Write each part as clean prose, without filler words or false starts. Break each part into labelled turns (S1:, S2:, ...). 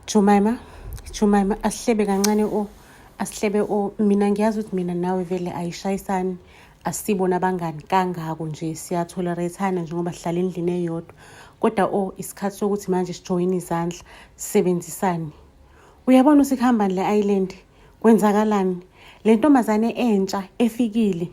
S1: Jemima, Jemima, asihlebe kancane o, asihlebe o. Mina ngiyazi ukuthi mina nawe vele ayishayisani, asibona abangani kangako nje, siyatholerethana njengoba sihlala endlini eyodwa. Kodwa o, isikhathi sokuthi manje sijoyine izandla, sisebenzisane. Uyabona ukuthi kuhambani le island, kwenzakalani? Le ntombazane entsha efikile,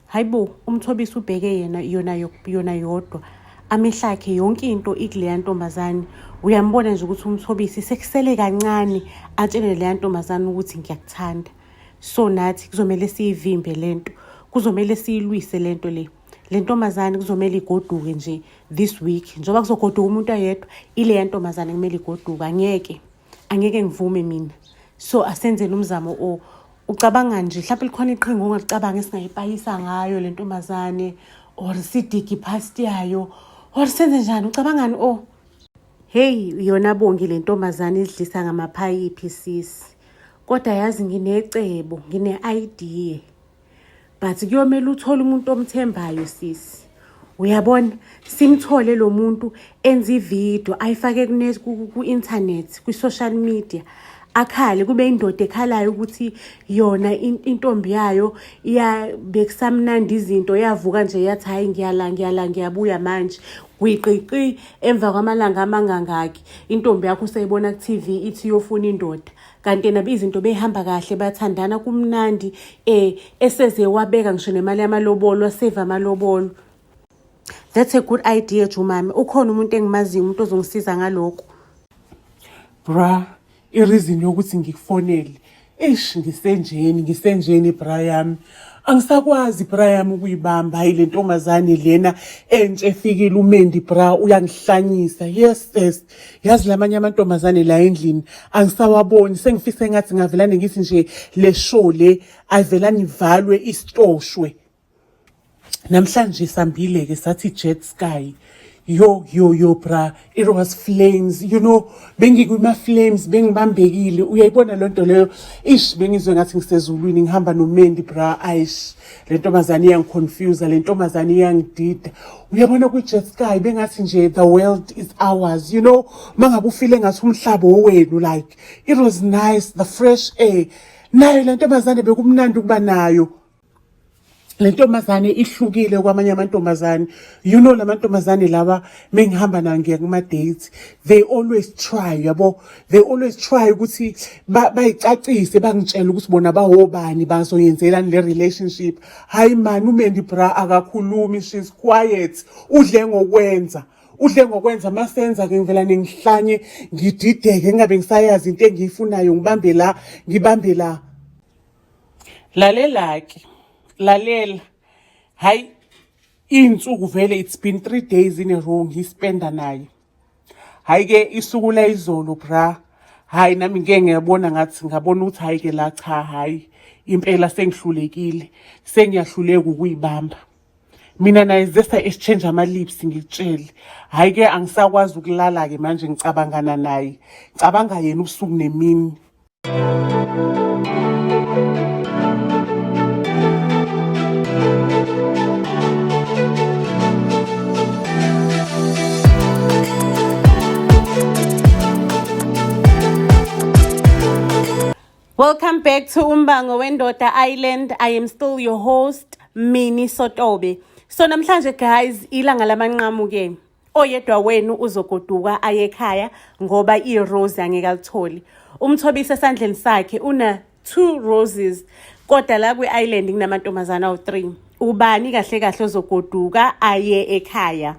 S1: Hayibo uMthobisi ubheke yena yona yona yodwa amehlo akhe yonke into ikuleya ntombazane uyambona nje ukuthi uMthobisi sekusele kancane atshele leya ntombazane ukuthi ngiyakuthanda so nathi kuzomele siyivimbe lento kuzomele siyilwise lento le le ntombazane kuzomele igoduke nje this week njengoba kuzogoduka umuntu oyedwa ileya ntombazane kumele igoduke angeke angeke ngivume mina so asenzeni umzamo o ucabanga nje mhlawumbe likhona iqhinga ongalicabanga esingayipayisa ngayo le ntombazane or sidigi past yayo or senze njani ucabangani o hey yona bongi le ntombazane idlisa ngamaphayiphi sisi kodwa yazi nginecebo ngine-idea but kuyomele uthole umuntu omthembayo sisi uyabona simthole lo muntu enze ividiyo ayifake ku-internet kwi-social media akhale kube indoda ekhalayo ukuthi yona intombi yayo iya bekusamnandi izinto yavuka nje yathi hayi ngiyala ngiyala ngiyabuya manje gwiqiqi emva kwamalanga amangangaki intombi yakho useyibona ku-TV ithi iyofuna indoda kanti yena izinto behamba kahle bathandana kumnandi eh eseze wabeka ngisho nemali yamalobolo waseva amalobolo. That's a good idea Jumame, ukhona umuntu engimaziyo umuntu ozongisiza ngalokho.
S2: Bra, i-reason yokuthi ngikufonele eish ngisenjeni ngisenjeni bra yami angisakwazi bra yami ukuyibamba hayi le ntombazane lena entsha efikile umendi bra uyangihlanyisa yes yes yazi lamanye amantombazane la endlini angisawaboni sengifise ngathi ngavelane ngithi nje le show le ayivelane ivalwe isitoshwe namhlanje sambile ke sathi jet sky yo yo yo bra it was flames you know bengikwima flames bengibambekile uyayibona loo nto leyo ish bengizwe ngathi ngisezulwini ngihamba nomendi bra aish le ntombazane iyangiconfuse le ntombazane iyangidida uyabona kwi-jet sky bengathi nje the world is ours you know mangabe ufile ngathi umhlaba owenu like it was nice the fresh air nayo le ntombazane bekumnandi ukuba nayo le ntombazane ihlukile kwamanye amantombazane you know la mantombazane lawa mengihamba nayo ngiya kuma-dates they always try yabo they always try ukuthi bayicacise bangitshele ukuthi bona bawobani bazoyenzelani le relationship hayi mani umendi bra akakhulumi she's quiet udle ngokwenza udle ngokwenza masenza ke ngivela nengihlanye ngidideke ngingabe ngisayazi into engiyifunayo ngibambe la ngibambe la lalela-ke lalela hayi iy'nsuku vele it's been 3 days in a row ngispenda naye hhayi-ke isuku layizolo bra hhayi nami ngike ngiyabona ngathi ngabona ukuthi hhayi-ke la cha hhayi impela sengihlulekile sengiyahluleka ukuyibamba mina naye zesa exchange ama-lips ngikutshele hhayi-ke angisakwazi ukulala-ke manje ngicabangana naye ngicabanga yena ubusuku nemini.
S1: Welcome back to Umbango Wendoda Island. I am still your host, Mini Sotobe. So namhlanje guys, ilanga lamanqamu ke. Oyedwa wenu uzogoduka aye ekhaya ngoba i-rose angeke alitholi. Umthobisi esandleni sakhe una two roses kodwa la kwi-island kunamantombazana awu-3. Ubani kahle kahle ozogoduka aye ekhaya?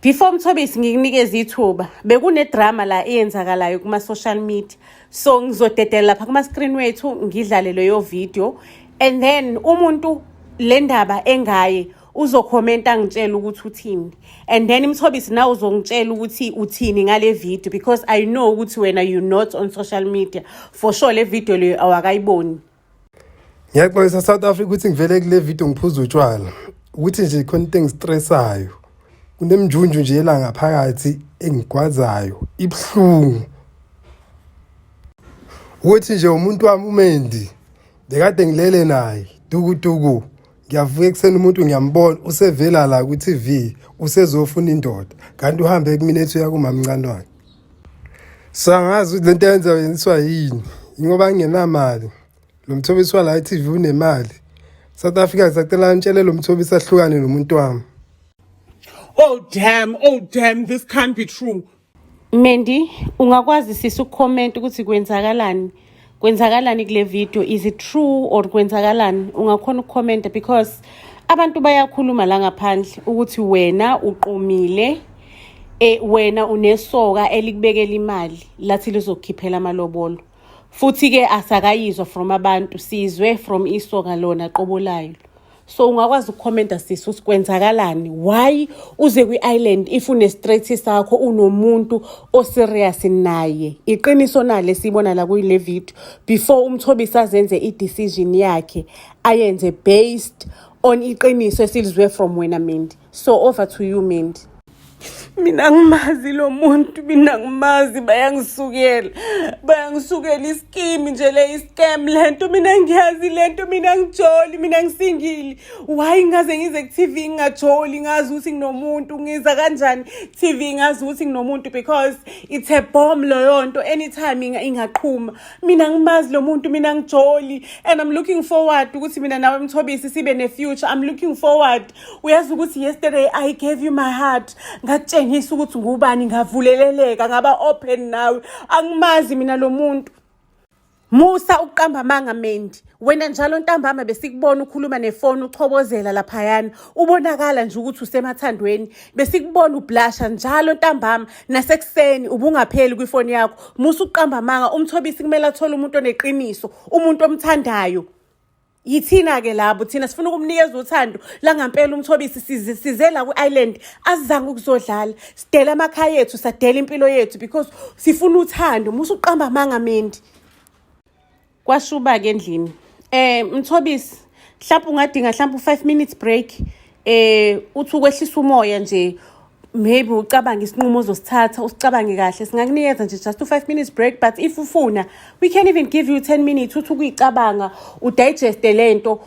S1: Before Mthobisi ngikunikeza ithuba bekunedrama la eyenzakalayo kuma-social media so ngizodedela lapha kuma-screen wethu ngidlale leyo video and then umuntu le ndaba engaye uzokhomenta angitshela ukuthi uthini and then Mthobisi nawe uzongitshela ukuthi uthini ngale video because I know ukuthi wena you not on social media for sure le video leyo awakayiboni.
S3: Ngiyaxolisa South Africa ukuthi ngivele kule video ngiphuza utshwala ukuthi nje khona into engistressayo kunemjunju nje elanga phakathi engigwazayo ibuhlungu ukuthi nje umuntu wami uMendi bekade ngilele naye dukuduku ngiyavuka ekuseni umuntu ngiyambona usevela la ku-TV usezofuna indoda kanti uhambe kumina ethi uya kumamncane wakhe. So angazi ukuthi lento yenza yenziswa yini, ingoba ngingenamali. Lo Mthobisi wala e-TV unemali. South Africa, ngisacela nitshele lo Mthobisi ahlukane nomuntu wami.
S2: Oh damn, oh damn, this can't be true.
S1: Mendi, ungakwazi sisi ukucomment ukuthi kwenzakalani? Kwenzakalani kule video? Is it true or kwenzakalani? Ungakhona ukucomment because abantu bayakhuluma la ngaphandle ukuthi wena uqomile, wena unesoka elikubekela imali lathi lizokukhiphela amalobolo. Futhi ke asakayizwa from abantu, sizwe from isoka lona qobolayo. So ungakwazi ukukhomenta sisi ukuthi kwenzakalani? Why uze kwi-island if une-straight sakho, unomuntu oserious naye? Iqiniso nale siyibona la kuyile video before uMthobisi azenze i-decision yakhe, ayenze based on iqiniso esilizwe from wena, Mendi. So over to you, Mendi.
S4: Mina ngimazi lo muntu, mina ngimazi. Bayangisukela, bayangisukela. Ischeme nje le, iscam lento. Mina ngiyazi lento, mina ngijoli, mina ngisingle. Why ngaze ngize ku-TV ngingajoli, ngazi ukuthi nginomuntu? Ngiza kanjani TV ngazi ukuthi nginomuntu? Because it's a bomb leyo nto, anytime ingaqhuma. Mina ngimazi lo muntu, mina ngijoli, and I'm looking forward ukuthi mina nawe Mthobisi sibe ne-future. I'm looking forward. Uyazi ukuthi yesterday I gave you my heart, ngakutshengisa ukuthi ngubani, ngavuleleleka, ngaba open nawe. Angimazi mina lo muntu. Musa ukuqamba amanga, Mendi. Wena njalo ntambama besikubona ukhuluma nefoni, uchobozela laphayana, ubonakala nje ukuthi usemathandweni. Besikubona ublusha njalo ntambama nasekuseni, ubungapheli kwifoni yakho. Musa ukuqamba amanga. UMthobisi kumele athole umuntu oneqiniso, umuntu omthandayo. Yithina-ke labo, thina sifuna ukumnikeza uthando langampela uMthobisi. Size la kwi-island, asizange ukuzodlala. Sidela amakhaya ethu, sadela impilo yethu because sifuna uthando. Musa ukuqamba amanga, Mendi. Kwashuba-ke endlini. Mthobisi, mhlawumbe ungadinga mhlawumbe u-5 minutes break, uthi ukwehlisa umoya nje, maybe ucabange isinqumo ozosithatha, usicabange kahle. Singakunikeza nje just u-5 minutes break, but if ufuna we can even give you 10 minutes, uthi ukuyicabanga, udigeste lento,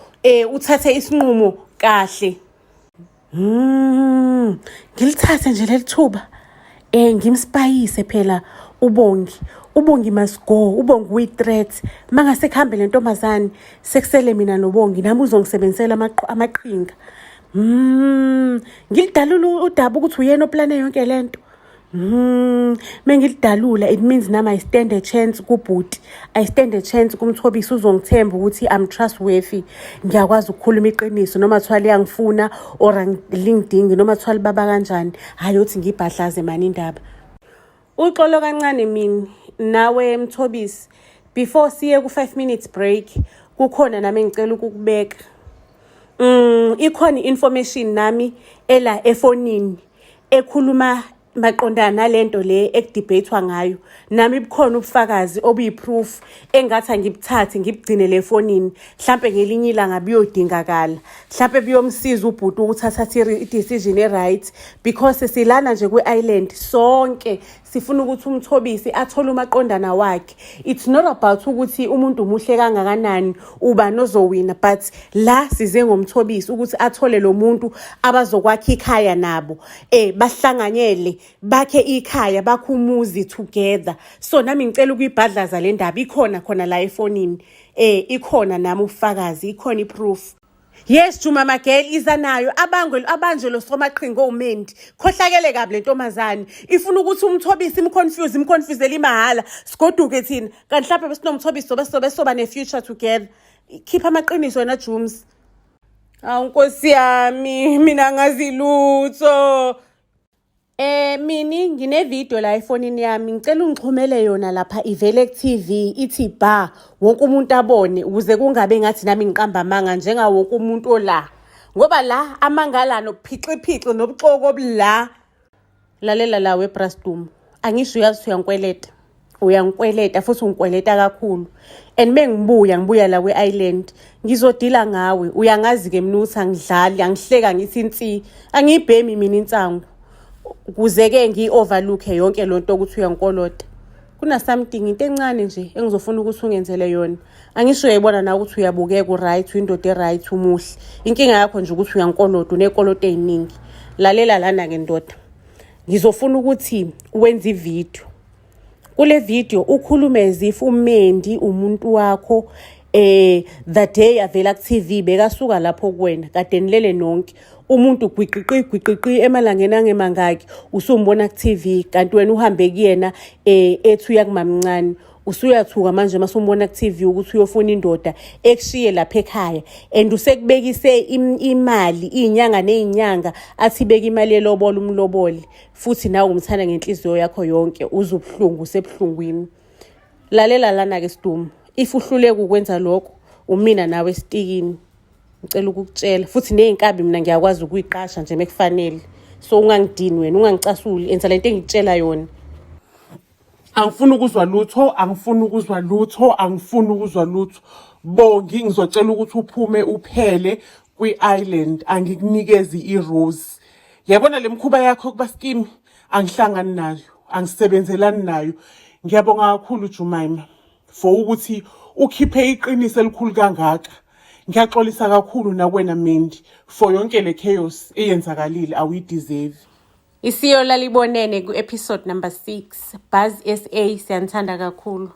S4: uthathe isinqumo kahle. Ngilithathe nje leli thuba. Ngimspayise phela uBongi. UBongi must go. UBongi uyi-threat. Mangase kuhambe le ntombazane, sekusele mina noBongi, nami uzongisebenzisela amaqhinga. Ngilidalula udaba ukuthi uyena oplane yonke lento. Mengilidalula, it means nami I stand a chance kubhuti. I stand a chance kumthobisi, uzongithemba ukuthi I'm trustworthy. Ngiyakwazi ukukhuluma iqiniso noma kuthiwa liyangifuna or angilingidingi, noma kuthiwa libaba kanjani. Hayi, uthi ngibhadlaze mani indaba. Uxolo kancane mina nawe Mthobisi. Before siye ku 5 minutes break, kukhona nami engicela ukukubeka. Ikhona information nami ela efonini ekhuluma maqondana nalento le ekudebatewa ngayo. Nami bukhona ubufakazi obuyi-proof engathi angibuthathe, ngibugcine le fonini, mhlampe ngelinye ilanga buyodingakala, mhlampe buyomsiza ubhuti ukuthi athathe i-decision e-right, because silana nje kwi-island sonke sifuna ukuthi uMthobisi athole umaqondana wakhe. It's not about ukuthi umuntu umuhle kangakanani, ubani ozowina, but la size ngoMthobisi ukuthi athole lo muntu abazokwakha ikhaya nabo, bahlanganyele, bakhe ikhaya, bakhe umuzi together. So nami ngicela ukuyibhadlaza le ndaba, ikhona khona la efonini, ikhona nami ubufakazi, ikhona iproof. Yes, Juma Magel, iza nayo. Abangwe, abanje lo somaqhinga owuMendi. Khohlakele kabi le ntombazane. Ifuna ukuthi uMthobisi imconfuse, imconfusele imahhala, sigoduke thina. Kanti mhlawumbe besinomthobisi sobe sobe soba ne-future together. Khipha amaqiniso wena, Jums. Awu nkosi yami, mina ngazi lutho. Mini ngine video la efonini yami, ngicela ungixhumele yona lapha, ivele ku TV, ithi ba wonke umuntu abone, ukuze kungabe ngathi nami ngiqamba amanga njenga wonke umuntu ola, ngoba la amangala nobuphixiphici nobuxoko obula. Lalela la weBrastum, angisho, uyazi ukuthi uyangikweleta, uyangikweleta futhi ungikweleta kakhulu, and mengibuya, ngibuya la kwe-island, ngizodila ngawe. Uyangazi-ke mina ukuthi angidlali, angihleka ngithi insi, angiyibhemi mina insangu. Ukuze-ke ngiyi-overlook-e yonke lo nto ukuthi uyangikolota, kuna-something, into encane nje engizofuna ukuthi ungenzele yona. Angisho uyayibona nawe ukuthi uyabukeka, u-right, uyindoda e-right, umuhle. Inkinga yakho nje ukuthi uyangikolota, uney'koloto ey'ningi. Lalela lana-ke ndoda, ngizofuna ukuthi wenze ividiyo. Kule video ukhulume as if uMendi umuntu wakho the day avela ku-TV bekasuka lapho kuwena kade nilele nonke umuntu gwiqiqi gwiqiqi emalangeni angemangaki usumbona ku-TV kanti wena uhambe kuyena ethi uya kumamncane usuyathuka manje uma sumbona ku-TV ukuthi uyofuna indoda ekushiye lapha ekhaya and usekubekise imali iy'nyanga ney'nyanga athi beka imali yelobola umlobole futhi nawe umthanda ngenhliziyo yakho yonke uze ubuhlungu usebuhlungwini. Lalela lana-ke Sidumo, if uhluleka ukwenza lokho umina nawe esitikini. Ngicela ukukutshela futhi ney'nkabi mina ngiyakwazi ukuyiqasha nje mekufanele. So ungangidini wena, ungangicasuli, enza lento engikutshela yona.
S2: Angifuni ukuzwa lutho, angifuni ukuzwa lutho, angifuni ukuzwa lutho. Bongi ngizocela ukuthi uphume uphele kwi-island, angikunikezi i-rose. Yabona le mkhuba yakho yokuba scheme angihlangani nayo, angisebenzelani nayo. Ngiyabonga kakhulu Jumaima for ukuthi ukhiphe iqiniso elikhulu kangaka. Ngiyaxolisa kakhulu nakwena Mendi for yonke le chaos eyenzakalile awuyideserve.
S1: Isiyo lalibonene ku-episode number 6 Buzz SA siyanithanda kakhulu.